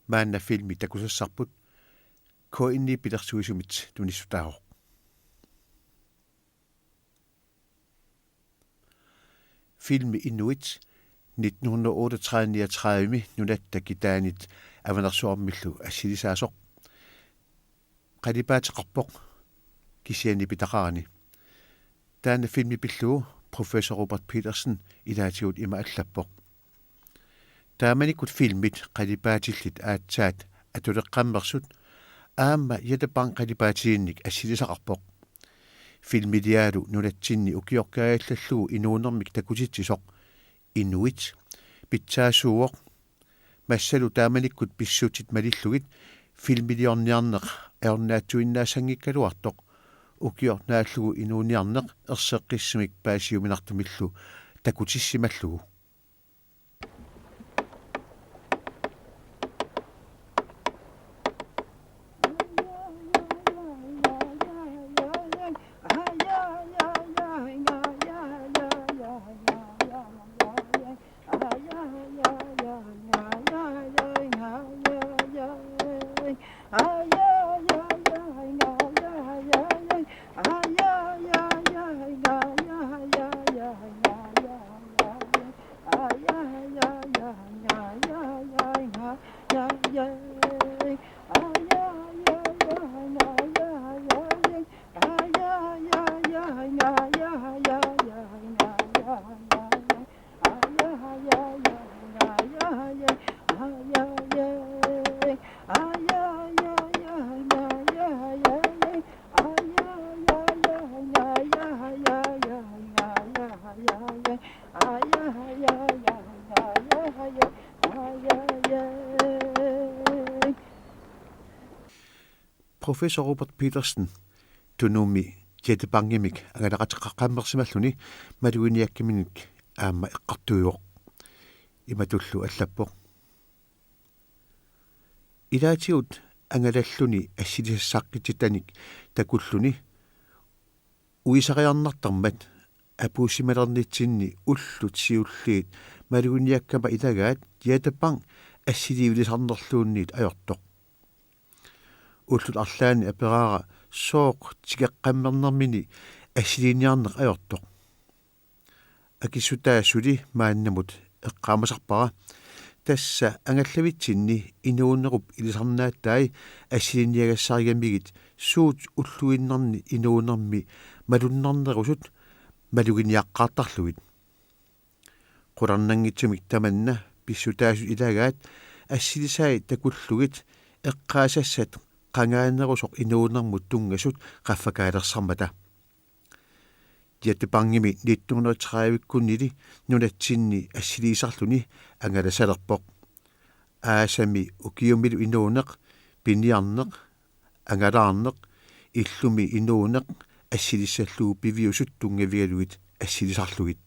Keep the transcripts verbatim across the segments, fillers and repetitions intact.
Maanna filmi takusassarput K N-i pilersuisumit tunissutaavoq. Filmi Inuit nitten hundrede otteogtredive-niogtredive-mi nunatta kitaanit Avanersuarmillu assilisaasoq qalipaateqarpoq kisianni pitaqarani. Taanna filmi pillugu professor Robert Petersen ilaatigut ima allappoq: Taamanikkut filmit qalipaatillit aatsaat atuleqqammersut aamma Jette Bang qalipaatiginnik assilisaqarpoq. Filmilialu nunatsinni ukioq kaajallallugu inuunermik takutitsisoq Inuit pitsaasuuvoq. Massalu taamanikkut pissutsit malillugit filmiliorniarneq ajornaatsuinnaassanngikkaluartoq, ukioq naallugu inuuniarneq erseqqissumik paasiuminartumillu takutissimallugu. Professor Robert Petersen Tunumi Jette Bangimik angalaqateqaqqammersimalluni maluginiakkaminnik aamma eqqartuivoq. Imatullu allappoq: Ilaatigut angalalluni assilisassaqqittitanik takulluni uisariarnartarmat apuussimalernitsinni ullut siulliit maluginiakkama ilagaat Jette Bang assiliivilisarnerluunniit ajortoq. Ullut arlaanni aperaara sooq tikeqqammernermini assiliiniarneq ajortoq. Akissutaa suli maannamut eqqaamasarpara: Tassa angallavitsinni inuunerup ilisarnaatai assiliiniagassarigamigit suut ulluinnarni inuunermi malunnarnerusut maluginiaqqaartarlugit. Qularnanngitsumik tamanna pissutaasut ilagaat assilisai takullugit eqqaasassat qangaanerusoq inuunermut tunngasut qaffakaalersarmata. Jette Bangimi nitten hundrede tredive-kkunnili nunatsinni assiliisarluni angalasalerpoq. Aasami ukiumilu inuuneq, piniarneq, angalaarneq, illumi inuuneq assilissallugu piviusut tunngavigalugit assilisarlugit.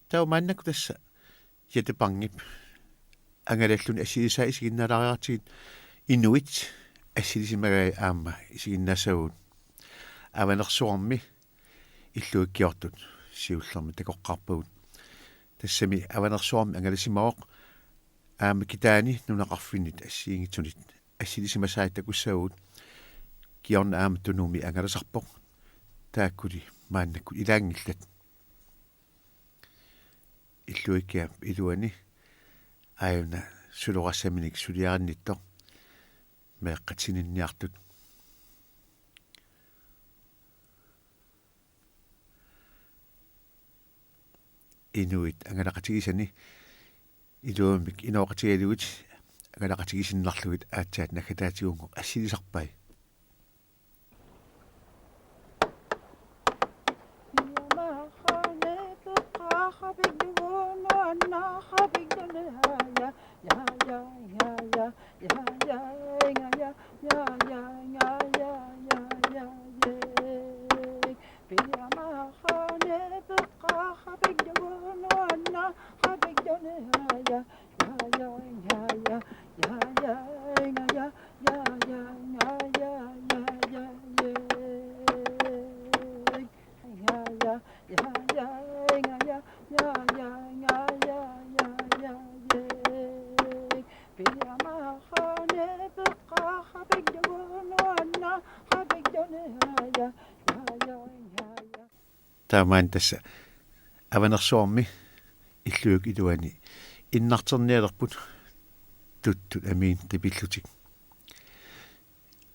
Taava maannakkut tassa Jette Bangip angalalluni assilisai isiginnaalaariartigit Inuit assilisimagai aamma isiginnaassavagut. Avanersuarmi illuikkiortut siullermik takoqqaarpagut. Tassami Avanersuarmi angalasimavoq Aamma kitaani nunaqarfinnit assigiinngitsunit assilisimasai takussavagut. Kingorna aamma Tunumi angalasarpoq. Taakkuli maannakkut ilaanngillat. Illuikkiap iluani aajuna suloqassaminik suliarinnittoq meeqqat sininniartut. Inuit angalaqatigisani iluamik inooqatigalugit angalaqatigisinnarlugit aatsaat naggataatigut assilisarpai. Taamaammat tassa Avanersuarmi illuik iluani innarternialerput tuttut amiin qipillutik.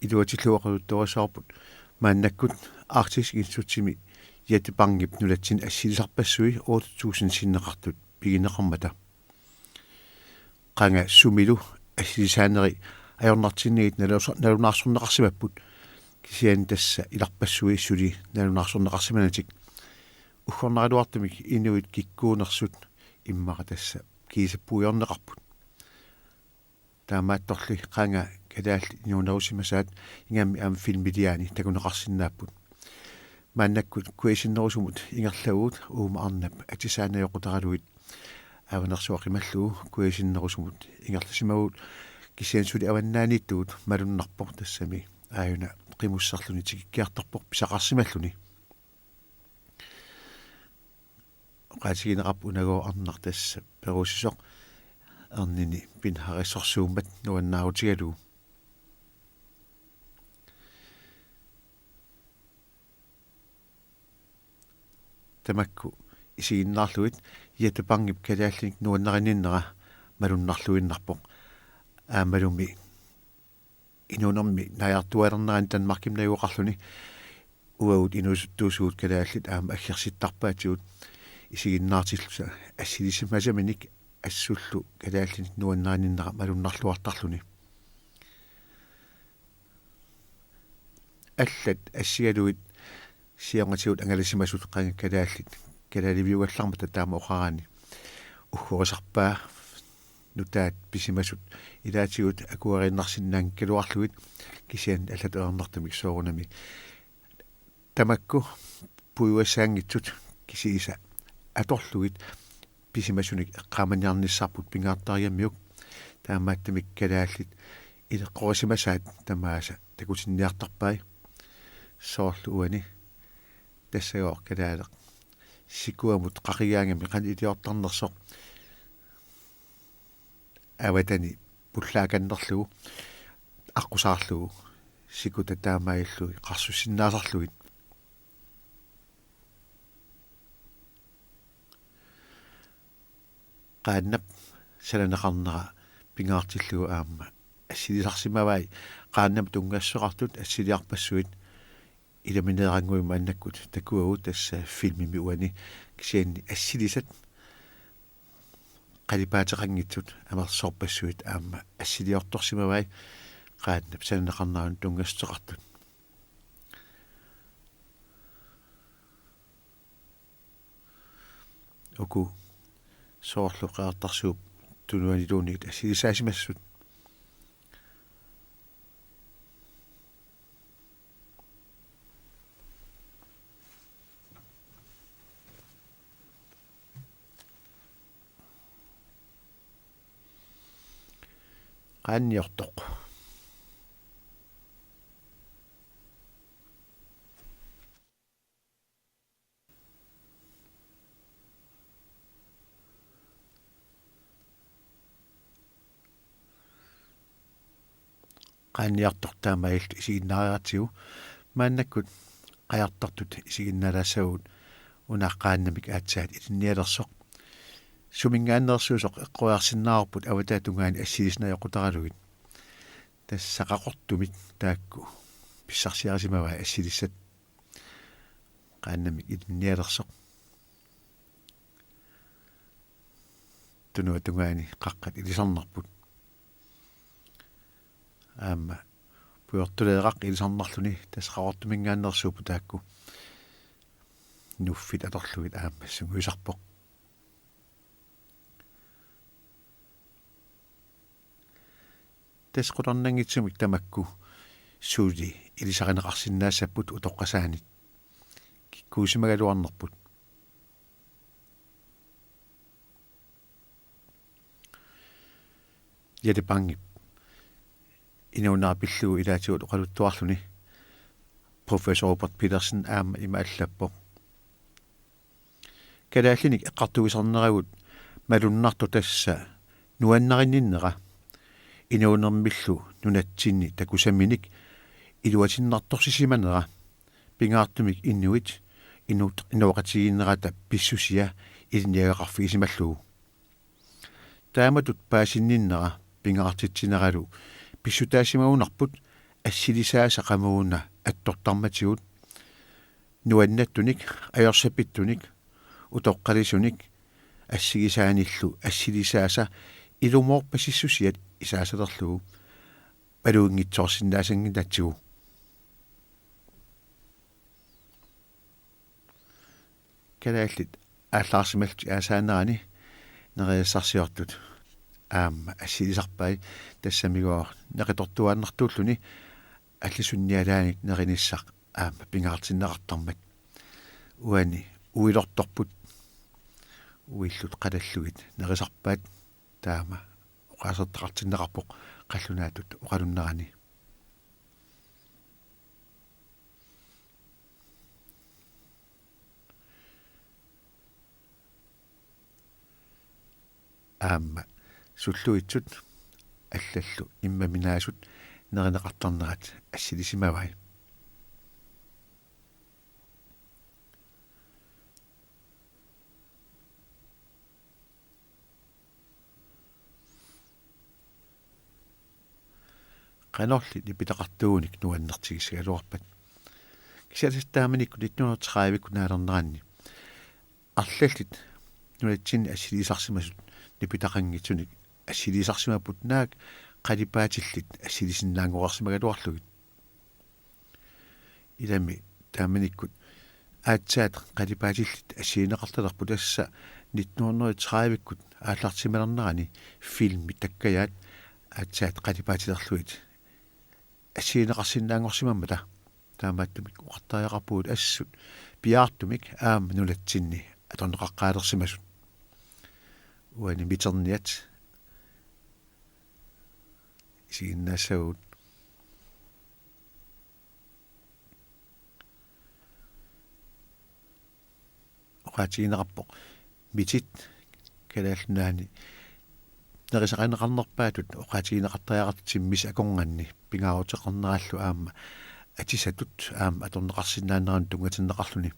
Iluatillugu oqaluttuarissavarput maannakkut Arktisk Instituttimi Jette Bangep nunatsinni assilisarpassui otte tusind sinneqartut pigineqarmata. Qanga sumilu assilisaaneri ajornartinnagit nalunaarso-, nalunaarsorneqarsimapput. Kisianni tassa ilarpassui suli nalunaarsorneqarsimanatik. Uggornaraluartumik inuit kikkuunersut immaqa tassa kiisa puigorneqarput. Taamaattorli qanga kalaallit inuunerusimasaat ingammik aamma filmiliaani takuneqarsinnaapput. Maannakkut Q S-innerusumut ingerlavugut uuma arnap atisaanajoqqutaralugit Avanersuaq qimallugu Q S-innerusumut ingerlasimavugut, kisianni suli avannaaniittugut malunnarpoq, tassami aajuna qimusserluni tikikkiartorpoq pisaqarsimalluni. Oqaatigineqarpoq unagooq arnaq tassa perusisoq ernini pinnarissorsuummat nuannaarutigalugu. Tamakku isiginnaarlugit Jette Bangep kalaallinik nuannarinninnera malunnarluinnarpoq. Aammalumi inuunermi naajartuaalernerani Danmarkimi najugaqarluni uagut inuusuttuusugut kalaallit aamma aggersittarpaatigut isiginnaartilluta assilisimasaminik assullu kalaallinik nuannarinninnera malunnarluartarluni. Allat assigalugit siornatigut angalasimasut qanga kalaallit kalaaliviugallarmata taama oqaraanni uggorisarpaa. Nutaat pisimasut ilaatigut akueriinnarsinnaanngikkaluarlugit, kisianni allatut ajornartumik soorunami tamakku puigugassaanngitsut kisiisa atorlugit pisimasunik eqqaamaniarnissarput pingaartarigamiuk. Taamaattumik kalaallit ileqqorisimasaat tamaasa takutinniartarpai. Soorlu uani tassagooq kalaaleq sikuamut qaqigaangami qanoq iliortarnersoq avatani pullaakannerlugu aqqusaarlugu sikuta taamaalillugit qarsussinnaasarlugit. Qaannap sananeqarnera pingaartillugu aamma assilisarsimavai. Qaannamut tunngassuseqartut assiliarpassuit ilamineerannguit maannakkut takuagut, tassa filmimi uani, kisianni assilisat qalipaateqanngitsut amerlasoorpassuit aamma assiliortorsimavai qaannap sananeqarneranut tunngassuseqartut. Uku soorlu Qeqertarsuup Tunuaniluunniit assilisaasimassasut. Qaanniortoq. qaanniartoq taamaalillutik isiginnaariaratsigu. Maannakkut qajartortut isiginnaalaassavagut una qaannamik aatsaat ilinnialersoq. Suminngaanneersuisoq eqqoriarsinnaavarput avataata tungaani assilisinnajoqqutaralugit. Tassa Qaqortumit taakku pissarsiarisimavai assilissat. Qaannamik ilinnialersoq. Tunuata tungaani qaqqat ilisarnarput. Aamma pujortuleeqqaq ilisarnarluni tassa Qaqortuminngaanneersuupput taakku. Nuffit atorlugit aamma sungiusarpoq. Tassa qularnanngitsumik tamakku suli ilisarineqarsinnaassapput utoqqasaanit. Kikkuusimagaluarnerput. Jette Bangep inuunera pillugu ilaatigut oqaluttuarluni professor Robert Petersen aamma ima allappoq: Kalaallinik eqqartuisarneragut malunnartoq tassa nuannarinninnera, inuunermillu nunatsinni takusaminik iluatinnartorsisimanera, pingaartumik inuit inu-, inooqatigiinnerata pissusia ilinniagaqarfigisimallugu. Taamatut paasinninnera pingaartitsineralu pissutaasimagunarput assilisaasa qamuuna attortarmatigut, nuannattunik, ajorsapittunik, utoqqalisunik, assigisaanillu assilisaasa ilumoorpasissusiat isaasalerlugu maluginngitsoorsinnaasannginnatsigu. Kalaallit aallaarsimallutik aasaanerani nerisassarsiortut aamma assilisarpai, tassamigooq neqitortuaannartuulluni allisunnialaanik nerinissaq aamma pingaartinneqartarmat. Uani uilortorput, uillut qalallugit nerisarpaat, taama oqaasertaqartinneqarpoq qallunaatut oqalunnerani. Aamma sulluitsut allallu immaminaasut nerineqartarnerat assilisimavai. Qanorli nipitaqartuunik nuannertigissagaluarpat? Kisianni taamanikkut nitten hundrede tredive-kkut naalerneranni arlallit nunatsinni assilisarsimasut nipitaqanngitsunik assilisarsimapput, naak qalipaatillit assilisinnaanngoreersimagaluarlugit. Ilami taamanikkut aatsaat qalipaatillit assigineqartalerput, tassa nitten hundrede tredive-kkut aallartissimalernerani filmit takkajaat aatsaat qalipaatilerlugit assigineqarsinnaanngorsimammata. Taamaattumik oqartariaqarpugut assut piaartumik aamma nunatsinni atorneqaqqaalersimasut. Uani miterniat isiginnaassavagut. Oqaatigineqarpoq mitit Kalaallit Nunaanni nerisarineqarnerpaatut oqaatigineqartariaqartut timmisat akornanni pingaaruteqarnerallu aamma atisatut aamma atorneqarsinnaaneranut tunngatinneqarluni.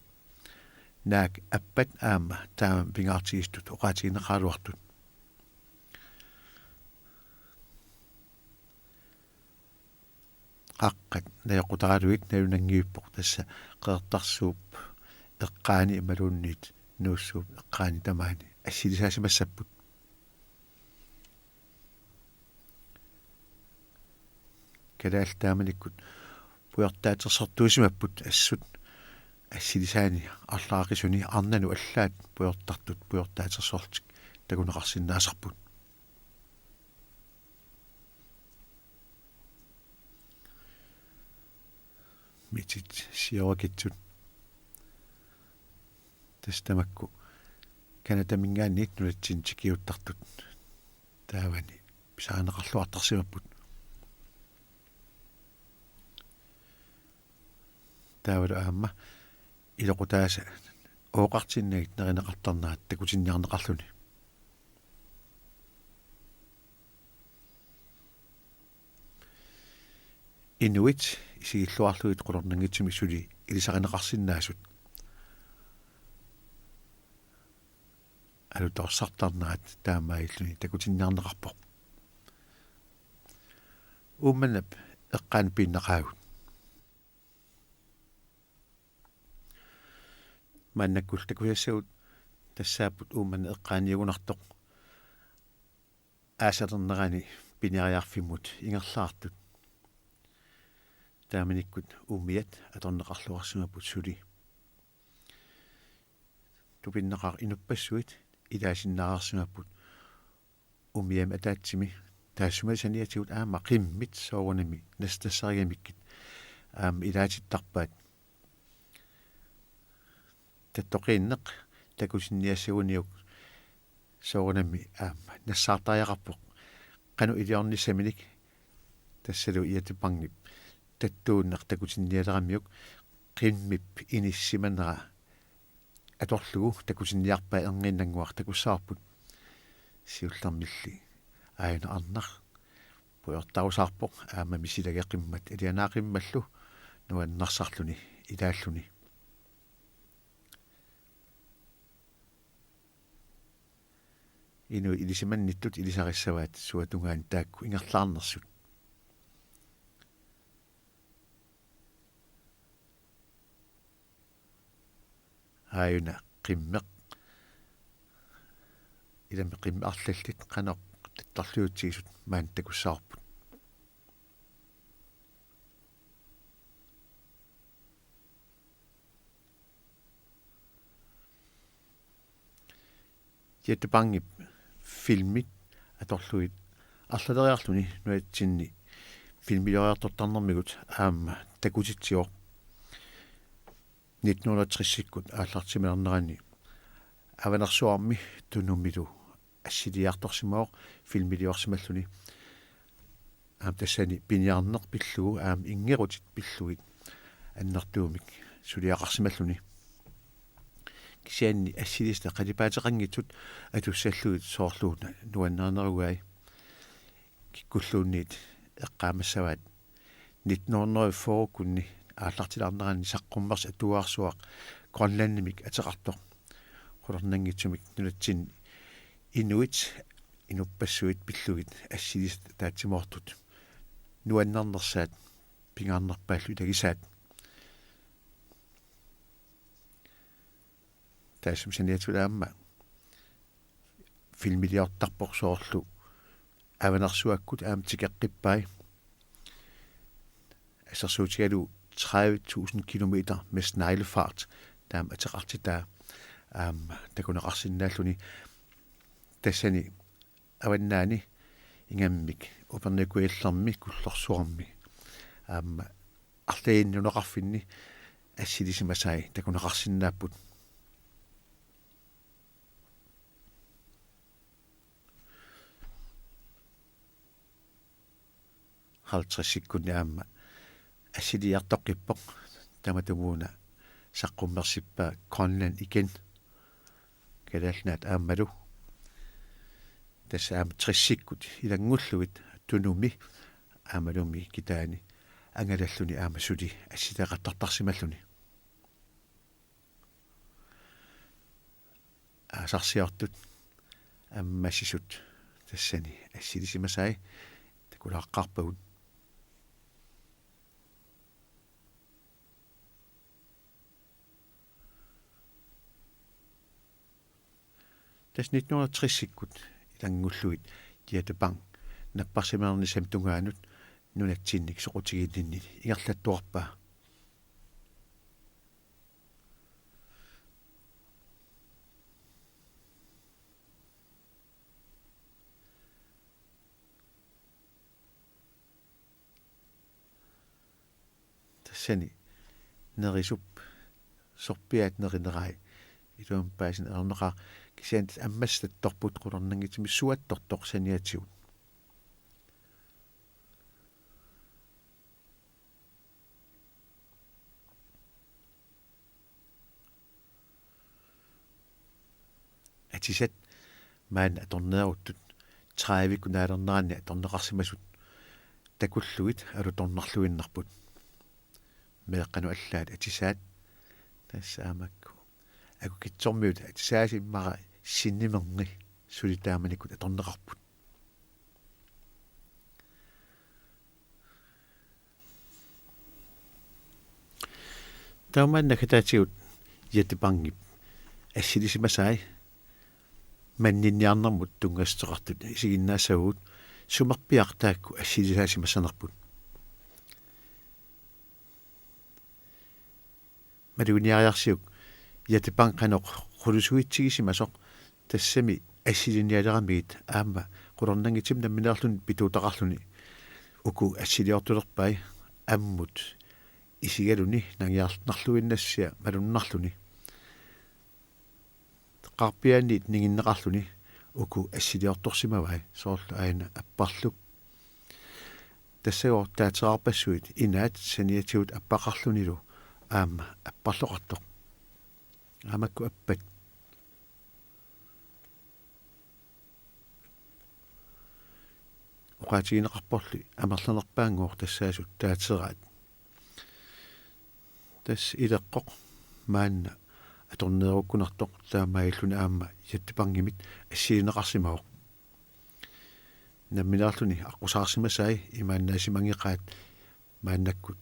Naak appat aamma taama pingaartigisutut oqaatigineqaraluartut. Qaqqat najoqqutaralugit nalunanngivippoq, tassa Qeqertarsuup eqqaani imaluunniit Nuussuup eqqaani tamaani assilisaasimassapput. Kalaallit taamanikkut pujortaatersortuusimapput assut assilisaani arlaqisuni arnanut allaat pujortartut pujortaatersorlutik takuneqarsinnaasarput. Mitit siorakitsut. Tassa tamakku Canadaminngaanniit nunatsinni tikiuttartut taavani pisarineqarluartarsimapput. Taavalu aamma iloqutaasa ooqartinnagit nerineqartarnerat takutinniarneqarluni. Inuit isigilluarlugit qularnanngitsumik suli ilisarineqarsinnaasut. Alutorsartarnerat taamaalilluni takutinniarneqarpoq. Uummannap eqqaani piinnaqaagut. Maannakkut takusassagut tassaapput Uummannap eqqaaniugunartoq aasalernerani piniariarfimmut ingerlaartut. Taamanikkut umiat atorneqarluarsimapput suli. Tupinnaqaaq inuppassuit ilaasinnaareersimapput umiami ataatsimi, taassuma saniatigut aamma qimmit soorunami nassatassaagamikkit aamma ilaatittarpaat. Tattoqiinneq takutinniassaguniuk soorunami aamma nassaartariaqarpoq qanoq iliornissaminik. Tassalu Jatepangip tattuunneq takutinnialeramiuk qimmip inissimanera atorlugu takutinniarpai, erniinnannguaq takussavarput. Siullermilli aajuna arnaq pujortarusaarpoq aamma misilageqimmat ilianaaqimmallu nuannarsarluni ilaalluni. Inuit ilisimannittut ilisarissavaat suatungaani taakku ingerlaarnersut. Aajuna qimmeq. Ilami qimmeq arlallit qanoq tattorluutsigisut maani takussavarput. Jatepangip filmit atorlugit arlaleriarluni nunatsinni filmilioriartortarnermigut aamma takutitsivoq. Nitten hundrede og tres-ikkut aallartimalernerani Avanersuarmi Tunumilu assiliiartorsimavoq filmiliorsimalluni. Aamma tassani piniarneq pillugu aamma inngerutit pillugit annertuumik suliaqarsimalluni. Kisianni assiliisat qalipaateqanngitsut atussallugit soorlu una nuannarinerugai. Kikkulluunniit eqqaamassavaat nitten hundrede og fyrre-kkunni aallartilaarnerani saqqummersittuarsuaq Grønlandimik ateqartoq. Qularnanngitsumik nunatsinni inuit inuppassuit pillugit assiliisat ataatsimoortut nuannernersaat pingaarnerpaallu ilagisaat. Taassuma saniatigut aamma filmiliortarpoq soorlu Avanersuakkut aamma tikeqqippai. Assersuutigalugu tredive tusind kilometer med sneglefart taama ateqartitaa aamma takuneqarsinnaalluni. Tassani avannaani ingammik Upernavik Kujallermi Kullorsuarmi aamma arlalinnik nunaqarfinni assilisimasai takuneqarsinnaapput. Halvtredsikkunni aamma assiliiartoqqippoq, tamatumuuna saqqummersippaa Grønland igen. Kalaallit Nunaat aammalu. Tassa aamma tressikkut ilanngullugit Tunumi aammalumi kitaani angalalluni aamma suli assileeqattartarsimalluni. Aasarsiortut ammassisut tassani assilisimasai takulaaqqaarpagut. Tassa nitten hundrede tressikkut ilanngullugit Jatepang napparsimanernissamut tungaanut nunatsinnik soqutiginninni ingerlattuarpaa. Tassani nerisup sorpiaat nerinerai iluamik paasineq ajornaqaaq, kisianni tassa ammassattorput qularnanngitsumik suattortoq saniatigut. Atisat maani atorneeruttut tredivikkut naalerneranni atorneqarsimasut takullugit alutornarluinnarput. Meeqqanut allaat atisaat, tassa aamma makku akukitsormiut atisaasimmara sinnimerni suli taamanikkut atorneqarput. Taamaanna kataatigut Jette Bangip assilisimasai manninniarnermut tunngassuteqartut isiginnaassavagut, sumerpiaq taakku assilisaasimassanerput. Maluginiariarsiuk Jette Bang qanoq qulisuitsigisimasoq tassami assilinialeramigit aamma qularnanngitsumik nammineerluni pituutaqarluni uku assiliortulerpai ammut isigaluni nangiarnarluinnassia malunnarluni. Qaarpiaaniit ninginneqarluni uku assiliortorsimavai, soorlu aana apparluk. Tassagooq taateqarpassuit inaat saniatigut appaqarlunilu aamma apparloqartoq. Aamma makku appat. Oqaatigineqarporli amerlanerpaanngooq tassaasut taateraat. Tassa ileqqoq maanna atorneerukkunartoq taamaalilluni aamma Jette Bangimit assilineqarsimavoq. Nammineerluni aqqusaarsimasai imaannaasimanngikkaat maannakkut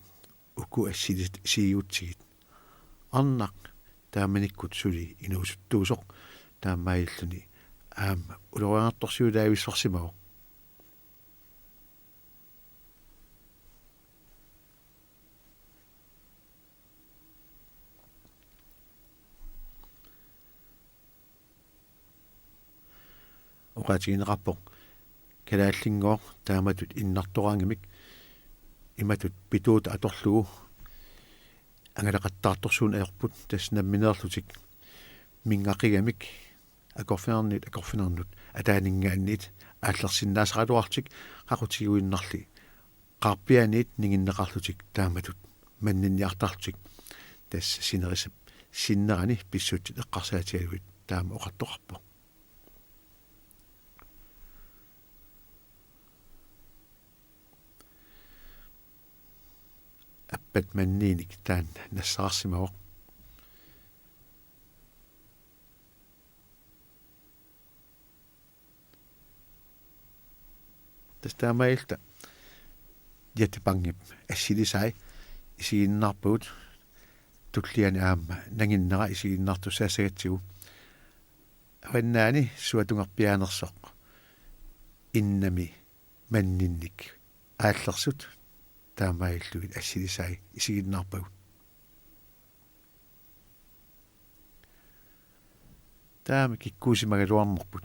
uku assilit siigutsigit. Arnaq taamanikkut suli inuusuttuusoq taamaalilluni aamma ulorianartorsiulaavissorsimavoq. Oqaatigineqarpoq kalaallinngooq taamatut innartoraangamik imatut pituutaq atorlugu angalaqattaartorsuuneq ajorput, tassa nammineerlutik minngaqigamik akorfinernit akorfinernut ataaninngaanniit aallersinnaasaraluarlutik qaqutiguinnarli qaarpiaaniit ninginneqarlutik taamatut manninniartarlutik, tassa sinerissap sinnerani pissutsit eqqarsaatigalugit taama oqartoqarpoq. Appat manniinik taanna nassarsimavoq. Tassa taamaalilluta Jette Bangip assilisai isiginnaarpagut, tulliani aamma nanginnera isiginnaartussaassagatsigu. Avannaani suatungerpiaanersoq innami manninnik aallersut taamaalillugit assilisai isiginnaarpagut. Taama kikkuusimagaluarnerput.